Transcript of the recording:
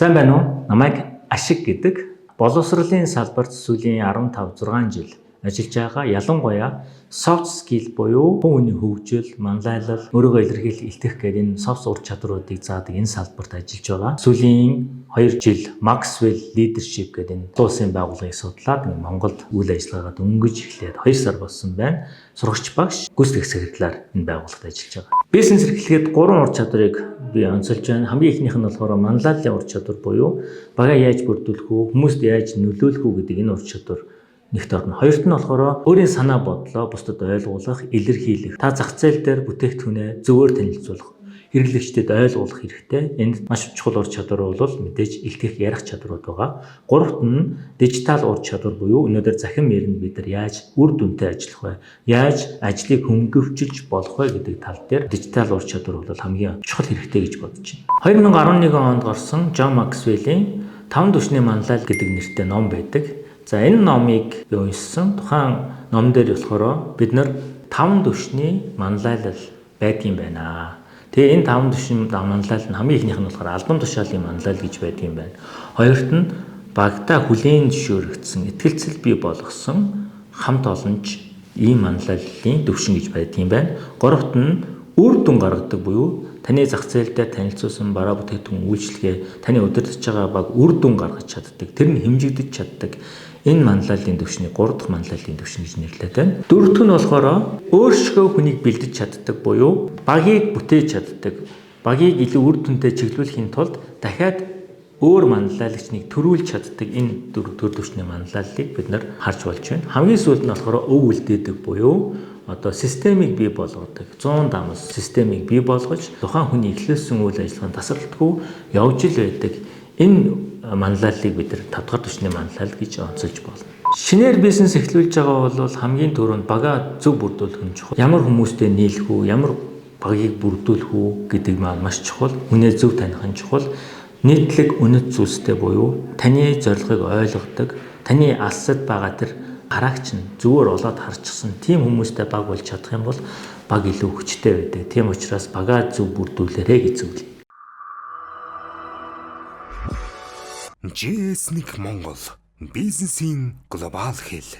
Сайн байна уу? Намайг Ашиг гэдэг. Боловсролын салбарт сүүлийн 15 6 жил ажиллаж байгаа, ялангуяа soft skill буюу хүн хүний хөгжил, манлайлал, өөрийгөө илэрхийлэх, илтгэх гэдэг энэ soft ур чадваруудыг заадаг энэ салбарт ажиллаж байгаа. Сүүлийн 2 жил Maxwell Leadership гэдэг энэ улсын байгууллагыг судлаад Монголд үйл ажиллагаагаа дөнгөж эхлээд 2 сар болсон байна. Сурагч багш, гүйцэтгэх секретараар энэ байгууллагад ажиллаж байгаа. Бизнес эрхлэхэд 3 ур чадварыг би онцолж байна. Хамгийн эхнийх нь болохоор манлайллын ур чадвар буюу багаа яаж бүрдүүлэх үү, хүмүүст яаж нөлөөлөх үү гэдэг энэ ур чадвар нэгт орно. Хоёрт нь болохоор өөрийн санаа бодлоо бусдад ойлгуулах, илэрхийлэх. Та зах зээл дээр бүтээгдэхүүнээ зөвөр танилцуулах, хэрэглэгчдэд ойлгуулах хэрэгтэй. Энд маш чухал ур чадвар бол мэдээж илтгэх, ярих чадварууд байгаа. Гуравт нь дижитал ур чадвар буюу өнөөдөр захин яринд бид нар яаж үр дүнтэй ажиллах вэ? Яаж ажлыг хөнгөвчилж болох вэ гэдэг тал дээр дижитал ур чадвар бол хамгийн чухал хэрэгтэй гэж бодож байна. 2011 онд гарсан Джон Максвеллийн "Таван түвшний манлайл" гэдэг нэртэй ном байдаг. За, энэ номыг би уншсан. Тухайн ном дээр болохоор бид нар таван түвшний манлайлал байдгийн байна. Тэгээ энэ таван түвшний манлайлал нь хамгийн эхнийх нь болохоор албан тушаалын манлайл гэж байдгийн байна. Хоёрт нь багадаа хүлээн зөвшөөрөгдсөн, итгэлцэл бий болгосон хамт олонч ийм манлайллын төвшин гэж байдгийн байна. Гуравт нь үр дүн гаргадаг буюу таны зах зээл дээр танилцуулсан бараа, бүтээгдэхүүн, үйлчилгээ, таны удирдах байгаа баг үр дүн гаргаж чаддаг. Тэр нь хэмжигдэж чаддаг. Энэ манлайллын түвшний 3 дахь манлайллын түвшин гэж нэрлэдэг байна. Дөрөвдөх нь болохоор өөрсдөө хүнийг бэлдэж чаддаг буюу багийг бүтээж чаддаг. Багийг илүү үр дүнтэй чиглүүлэхийн тулд дахиад өөр манлайлагч нэг төрүүлж чаддаг энэ дөрөв төр түвшний манлайллыг бид нар харж болж байна. Хамгийн сүүлд нь болохоор өв үлдээдэг буюу одоо системийг бий болгодог. 100 дамс системийг бий болгож тухайн хүний эхлүүлсэн үйл ажиллагаанд тасралтгүй явж л байдаг. Энэ манлайллыг бид нар 5 дахь түвшний манлайлал гэж онцолж болно. Шинээр бизнес эхлүүлж байгаа бол хамгийн түрүүнд багаа зөв бүрдүүлэх нь чухал. Ямар хүмүүстэй нийлэх үү, ямар багийг бүрдүүлэх үү гэдэг маань маш чухал. Хүнээ зөв таних нь чухал. Нийтлэг үнэт зүйлстэй буюу таны зорилгыг ойлгодог, таны алсад байгаа тэр хараагч нь зүгээр олоод харчихсан тийм хүмүүстэй баг болж чадах юм бол баг илүү хүчтэй байдаг. Тийм учраас багаа зөв бүрдүүлээрэй гэж зөвлөе. GS1 Монгол бизнесийн глобал хэл.